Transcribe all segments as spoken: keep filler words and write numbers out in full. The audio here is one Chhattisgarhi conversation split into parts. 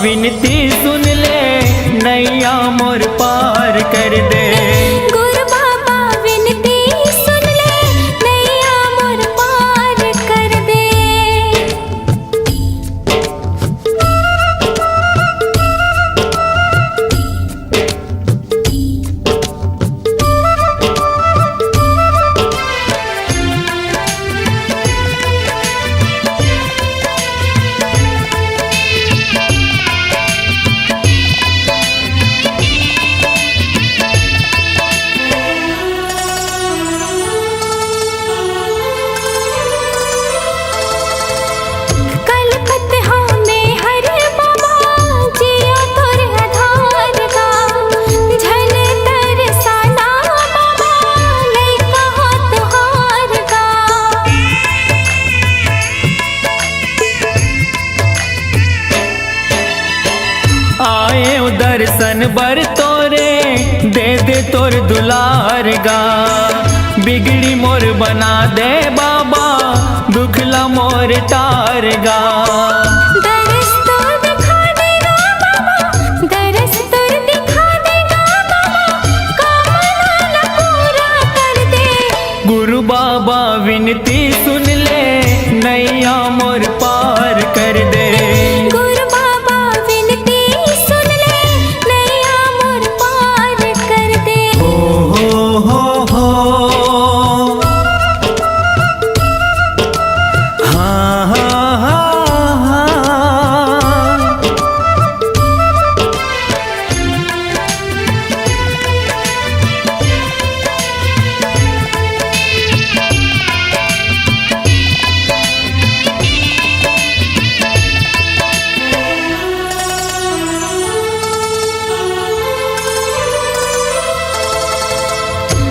विनती सुन ले, नैया मोर पार कर दे। गुरु बाबा विनती सुन ले, नैया मोर पार कर दे। कलपत हँव मैं हर बाबा, जिया तोर आधार गा, झन तरसाना बाबा, लइका हँव तुँहर गा। आएँव दर्शन बर तोरे, दे दे तोर दुलार गा। बिगड़ी मोर बना दे बाबा, दुख ला मोर टार गा। दरस तोर दिखा दे गा बाबा, दरस तोर दिखा दे गा बाबा, कामना ला पूरा कर दे। गुरु बाबा विनती सुन ले, नैया मोर पार कर दे। गुरु बाबा विनती सुन ले, नैया मोर पार कर दे। हो, हो, हो, हो। हाँ, हाँ, हाँ, हाँ।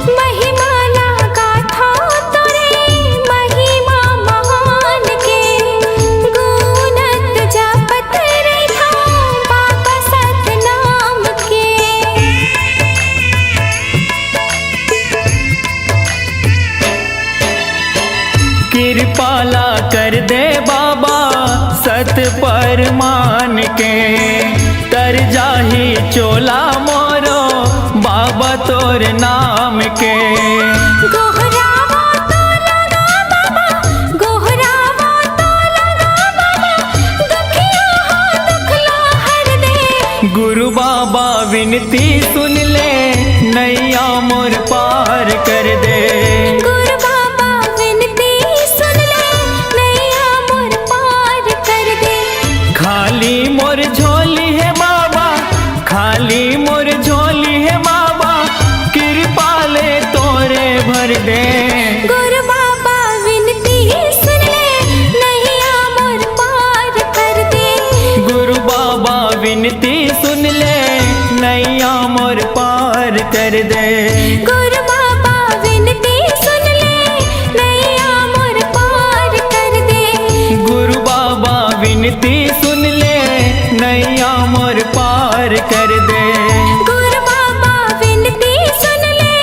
महिमा ला गाथो तोरे, महिमा महान के, गुनत जपत रहिथो बाबा सतनाम के। कृपा ला कर दे बाबा सत परमान के, तर जाही चोला मोरो बाबा तोर नाम के। गोहरावा तोला गा बाबा, गोहरावा तोला गा बाबा, दुखिया हो दुख ला हर दे। गुरु बाबा विनती सुन ले, नैया मोर पार कर दे। गुरु बाबा विनती सुन ले, नैया मोर पार कर दे। खाली मोर झोली हे बाबा, खाली मोर झोली हे बाबा, कृपा ले तोरे भर दे। गुरु बाबा विनती सुन ले, नैया मोर पार कर दे। गुरु बाबा विनती सुन ले, नैया मोर पार कर दे। गुरु बाबा विनती सुन ले, नैया मोर पार कर दे। गुरु बाबा विनती सुन ले, नैया मोर पार कर दे। गुरु बाबा विनती सुन ले,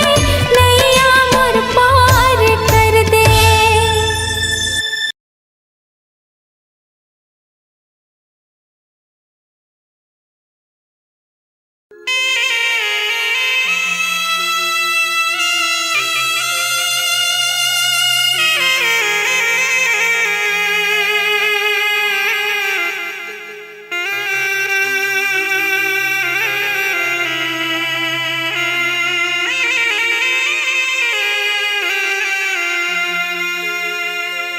नैया मोर पार कर दे।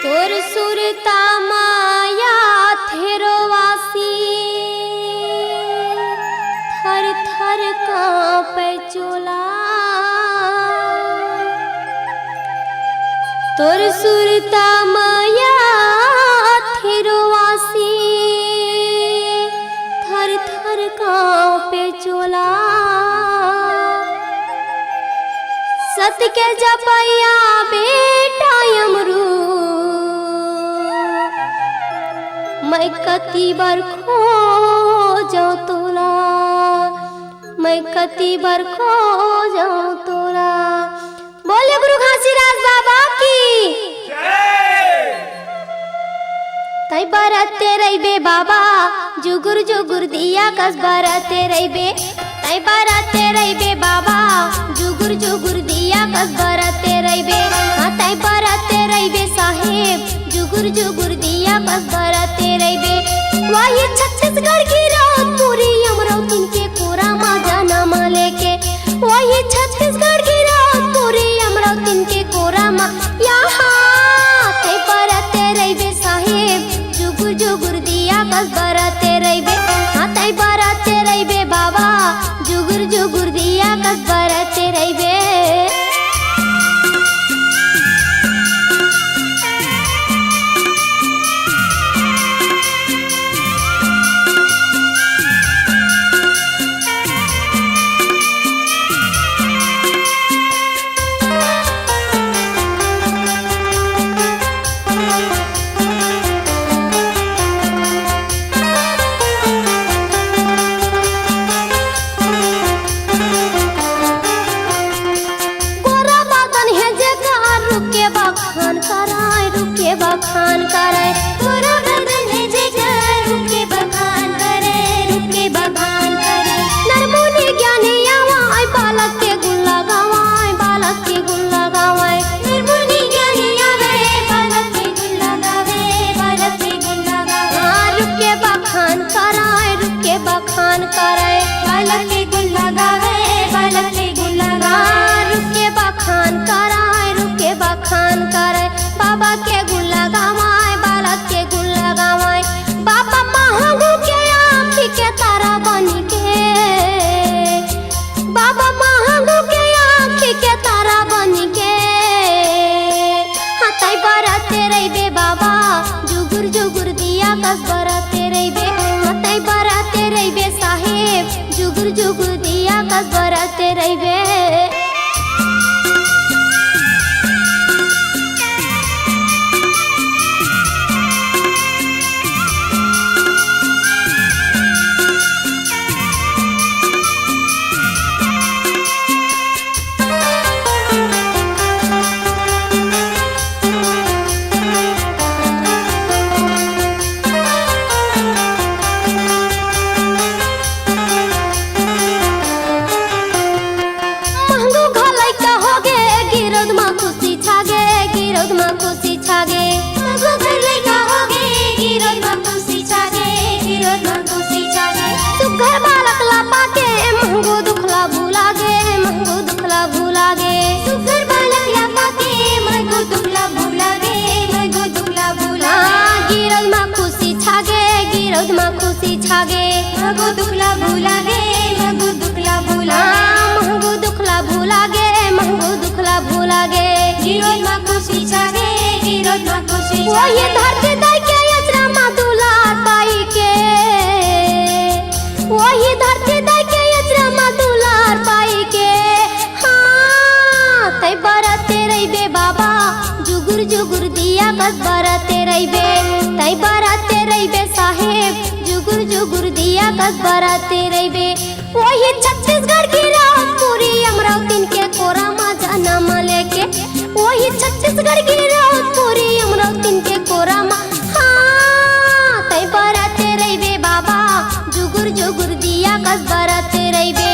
तोर सुरता माया थेरो वासी, थर थर कांपे चोला। तोर सुरता माया थेरो वासी, थर थर कांपे चोला। सत के जपइया बेटा अमरू, मैं कति बर खोजंव तोला, मैं कति बर खोजंव तोला। बोलिए गुरु घासीदास बाबा की। तैं बरते रहिबे बाबा, जुगुर जुगुर दिया कस बरते रहिबे। तैं बरते रहिबे बाबा, जुगुर जुगुर दिया कस बरते रहिबे। हाँ, तैं बरते रहिबे साहेब, जुगुर जुगुर दिया कस बरते रहिबे। वही छत्तीसगढ़ की राउत पूरी अमरावती के कोरा मा जनम लेके। वही छत्तीसगढ़ की राउत पूरी अमरावती के कोरा मा। यहाँ तैं बरते रहिबे साहेब, जुगुर जुगुर दिया कस बरते रहिबे। हाँ, तैं बरते रहिबे बाबा, जुगुर जुगुर दिया कस बरते रहिबे। गोरा बदन हे जेकर, रुक के बखान करय, रुक के बखान करय। गोरा बदन हे जेकर, रुक के बखान करय, रुक के बखान करय। नरमुनि ज्ञानी आवय, बालक के गुण लगावय, बालक के गुण लगावय। नरमुनि ज्ञानी आवय, बालक के गुण लगावय, बालक के गुण लगावय। हाँ, रुक के बखान करय, रुक के बखान करय। बालक के गुण लगावय, बालक के गुण लगावय। हाँ, रुक के बखान करय, रुक के बखान करय। बाबा के गुण लगावय, बालक के गुण लगावय। बाबा महंगू के आँखी के तारा बन के। बाबा महंगू के आँखी के तारा बन के। हाँ, तैं बरते रहिबे बाबा, जुगुर जुगुर दिया कस बरते रहिबे। हाँ, तैं बरते रहिबे साहेब, जुगुर जुगुर दिया कस बरते रहिबे। महंगू घलई का होगे, गिरौद मा खुशी छागे, गिरौद मा खुशी छागे। महंगू घलई का होगे, गिरौद मा खुशी छागे, गिरौद मा खुशी छागे। सुघर बालक ला पाके, महंगू दुख ला भुला गे, महंगू दुख ला भुला गे। सुघर बालक ला पाके, महंगू दुख ला भुला गे, महंगू दुख ला भुला गे। हाँ, गिरौद मा खुशी छागे, गिरौद मा खुशी छागे। महंगू दुख ला भुला गे, महंगू दुख ला भुला गे। हाँ, महंगू दुख ला भुला गे, महंगू दुख ला भुला गे। गिरौद मा खुशी छागे, गिरौद मा खुशी छागे। वही धरती दाई के अचरा मा दुलार पाई के। वही धरती दाई के अचरा मा दुलार पाई के। हाँ, तैं बरते रहिबे बाबा, जुगुर जुगुर दिया कस बरते रहिबे। तैं बरते रहिबे साहेब, जुगुर जुगुर दिया कस बरते रहिबे। वही छत्तीसगढ़ की राउत पूरी अमरावती के कोरा मा जनम लेके। वही छत्तीसगढ़ की राउत पूरी अमरावती के कोरा मा। हाँ, तैं बरते रहिबे बाबा, जुगुर जुगुर दिया कस बरते रहिबे।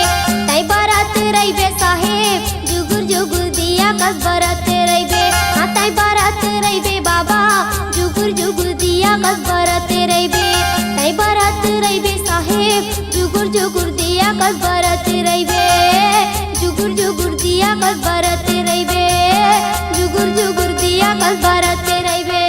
तैं बरते रहिबे साहेब, जुगुर जुगुर दिया कस बरते रहिबे। हाँ, तैं बरते रहिबे बाबा, जुगुर जुगुर दिया कस बरते रहिबे। तैं बरते रहिबे साहेब, जुगुर जुगुर दिया कस बरते रहिबे। जुगुर जुगुर दिया कस बरते रहिबे। जुगुर जुगुर दिया कस बरते रहिबे।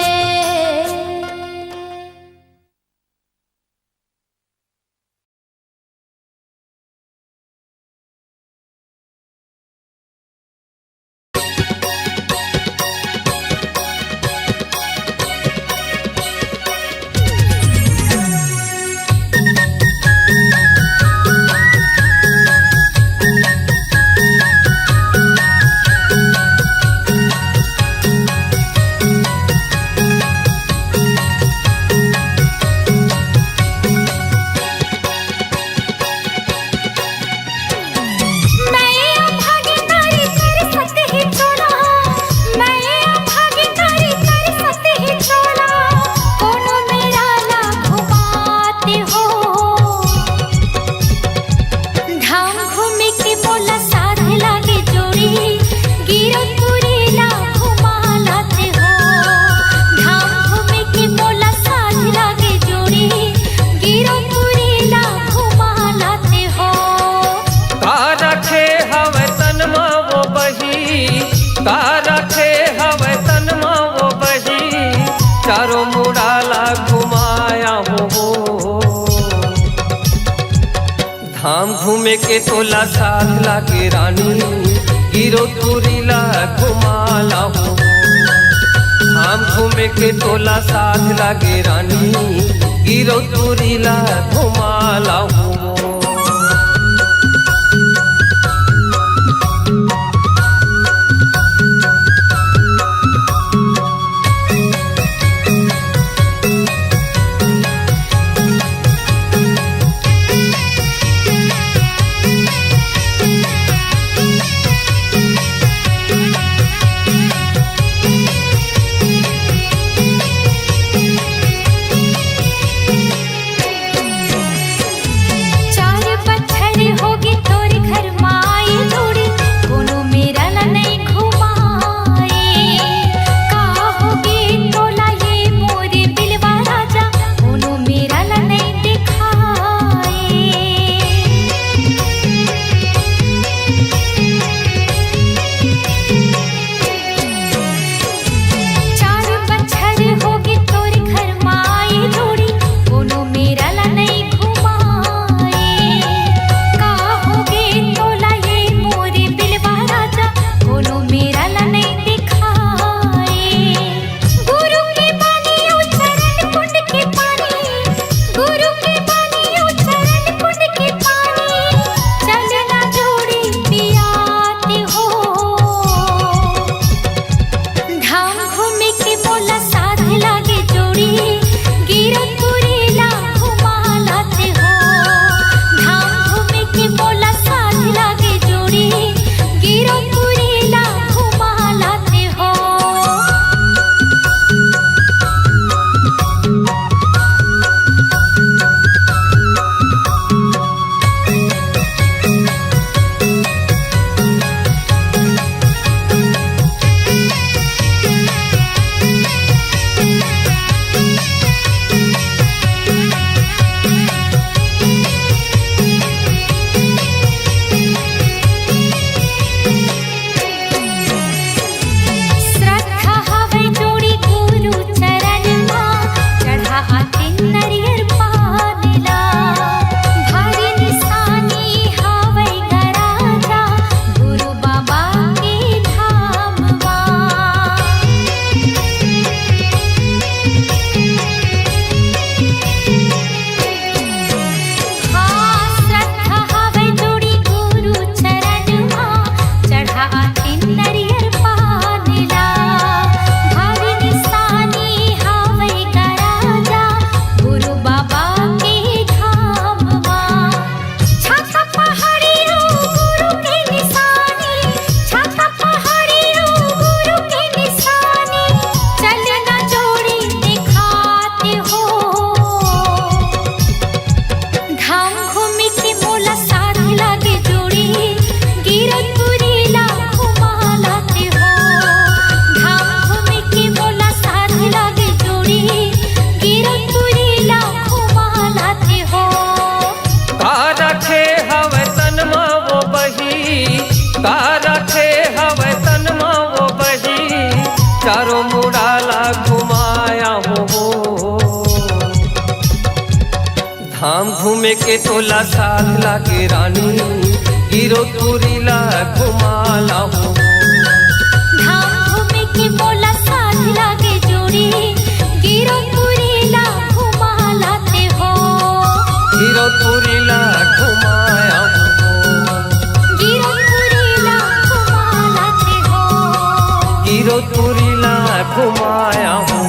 तोला साथ लागे रानी, गिरौदपुरी ला घुमा लाहूं। धाम घूमे के तोला साथ लागे रानी, गिरौदपुरी ला घुमा लाहूं। चार बछर होगे तोर घर माए जोड़ी, कोनो मेरा ला नइ घुमाए। का होगे तोला ये मोरे बिलवा राजा, कोनो मेरा ला नइ दिखाए। चार बछर होगे तोर घर माए जोड़ी, कोनो मेरा ला नइ घुमाए। का होगे तोला ये मोरे बिलवा राजा, कोनो मेरा ला नइ दिखाए। गुरु के बानी अउ चरण कुंड के पानी, गुरु के बानी अउ चरण कुंड के पानी, चलना जोड़ी पियाते हो। धाम घूमे के मोला साथ लागे जोड़ी, गिरौदपुरी ला घुमा लाते हो। धाम घूमे के मोला साथ लागे जोड़ी, गिरौदपुरी ला घुमा लाते हो। श्रद्धा हवै जोड़ी गुरु चरण मा, चढ़ा आतिन नरियर पान ला। भारी निशानी हवै गा राजा, गुरु बाबा के धाम मा। हाँ, श्रद्धा हवै जोड़ी गुरु चरण मा, चढ़ा आतिन नरियर पान ला। भारी निशानी हवै गा राजा, गुरु बाबा के धाम मा। छाता पहाड़ी ओ गुरु के निशानी, छाता पहाड़ी ओ गुरु के निशानी, चलना जोड़ी दिखाते हो। धाम घूमे के मोला साथ लागे जोड़ी, गिरौदपुरी ला घुमा लाते हो। धाम घूमे के मोला साथ लागे जोड़ी, गिरौदपुरी ला घुमा लाते हो। का रखे हवै तन मा वो बही, का रखे हवै तन मा वो बही, चारों मुड़ा ला घुमाया हो। धाम घूमे के तोला साथ लागे रानी, गिरौदपुरी ला घुमा लाहूं। धाम घूमे के मोला साथ लागे जोड़ी, गिरौदपुरी ला घुमा लाते हो। गिरौदपुरी ला घुमाया हो। गिरौदपुरी ला घुमा लाते हो। गिरौदपुरी ला घुमाया हो।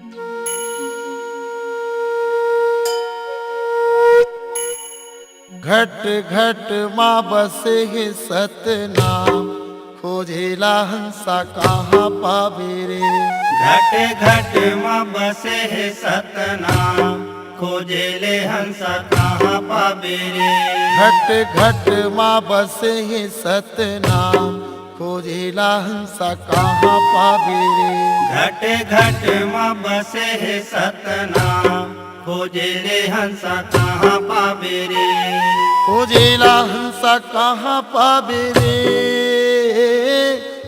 घट घट मा बसे हे सतनाम, खोजे ला हंसा कहाँ पाबे रे। घट घट मा बसे हे सतनाम, खोजे ले हंसा कहाँ पाबे रे। घट घट मा बसे हे सतनाम, खोजे ला हंसा कहाँ पाबे रे। घट घट मा बसे हे सतनाम, खोजे ले हंसा कहाँ पाबे रे। खोजे ला हंसा कहाँ पाबे रे।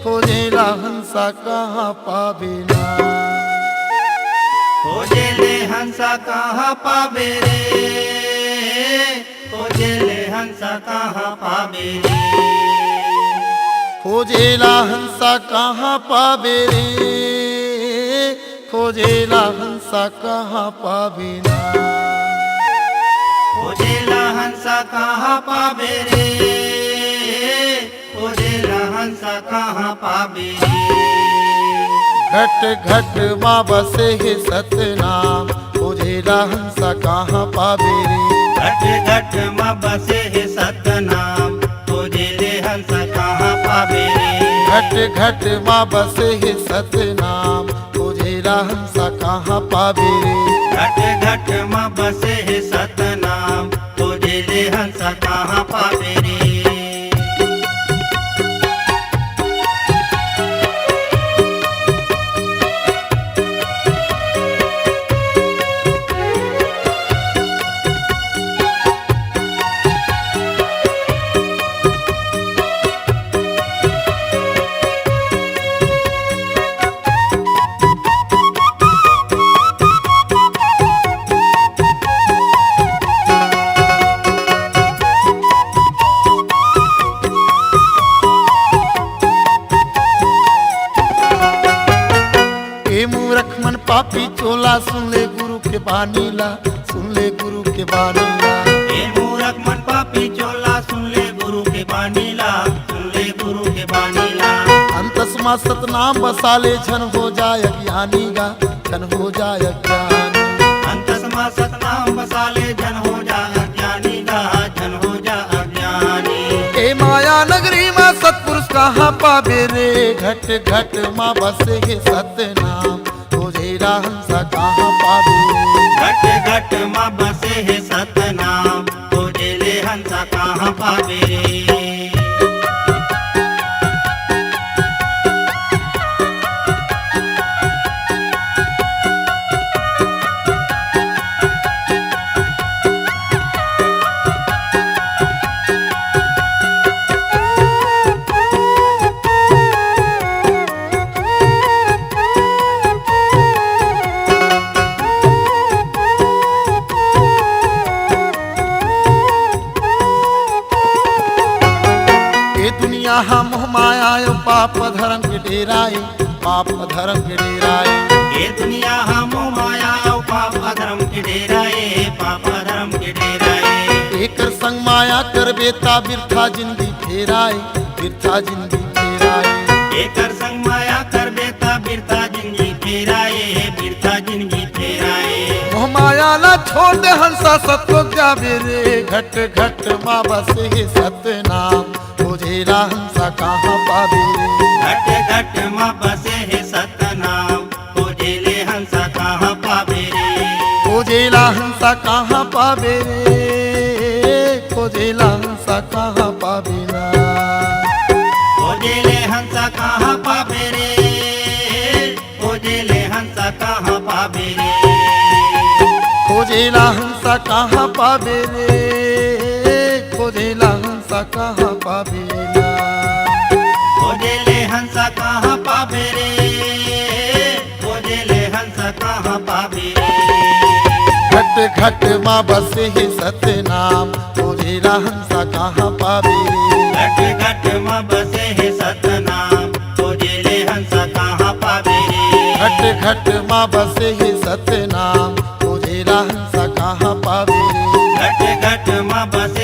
खोजे ला हंसा कहाँ पाबे ना। खोजे ले हंसा कहाँ पाबे रे। खोजे ले हंसा कहाँ पाबे रे। खोजे ला हंसा कहाँ पाबे रे। खोजे ला हंसा कहाँ पाबे ना। खोजे ला हंसा कहाँ पाबे रे। खोजे ला हंसा कहाँ पाबे रे। घट घट मा बसे हे सतनाम, खोजे ला हंसा कहाँ पाबे रे। घट घट मा बसे हे सतनाम, खोजे ले हंसा कहाँ पाबे रे। घट घट मा बसे हे सतनाम, खोजे ला हंसा कहाँ पाबे रे। घट घट मा बसे हे सतनाम, खोजे ले हंसा कहाँ पाबे रे। ए मूरख मन पापी चोला, सुन ले गुरु के बानी ला, सुन ले गुरु के बानी ला। ए मूरख मन पापी चोला, सुन ले गुरु के बानी ला, सुन ले गुरु के बानी ला। अंतस मा सतनाम बसा ले, झन हो जाय अज्ञानी गा, झन हो जाय अज्ञानी। अंतस मा सतनाम बसा ले, झन हो जाय अज्ञानी गा, झन हो जाय अज्ञानी। ए माया नगरी मा सतपुरुष कहाँ पाबे रे, घट घट मा बसे हे सतनाम, खोजे ला हंसा कहाँ पाबे रे। घट घट मा बसे हे सतनाम, खोजे ले हंसा कहाँ पाबे रे। ए दुनिया हा मोह माया अउ पाप धरम के डेरा ए, पाप धरम के डेरा ए। ए दुनिया हा मोह माया अउ पाप धरम के डेरा ए, पाप धरम के डेरा ए। एकर संग माया करबे ता बिरथा जिनगी फेरा ए, बिरथा जिनगी फेरा ए। एकर संग माया करबे ता बिरथा जिनगी फेरा ए, बिरथा जिनगी फेरा ए। मोह माया ला छोड़ दे हंसा सतलोक जाबे रे, घट घट मा बसे हे सतनाम, खोजे ला हंसा कहाँ पाबे रे। घट घट मा बसे हे सतनाम, खोजे ले हंसा कहाँ पाबे रे। खोजे ला हंसा कहाँ पाबे रे, खोजे ला हंसा कहाँ पाबे ना। खोजे ले हंसा कहाँ पाबे रे, खोजे ले हंसा कहाँ पाबे रे। खोजे ला हंसा कहाँ पाबे रे, खोजे ला हंसा कहाँ पाबे ना। खोजे ले हंसा कहाँ पाबे रे, खोजे ले हंसा कहाँ पाबे रे। घट घट मा बसे हे सतनाम, खोजे ला हंसा कहाँ पाबे रे। घट घट मा बसे हे सतनाम, खोजे ले हंसा कहाँ पाबे रे। घट घट मा बसे हे सतनाम, खोजे ला हंसा कहाँ पाबे रे। घट घट मा बसे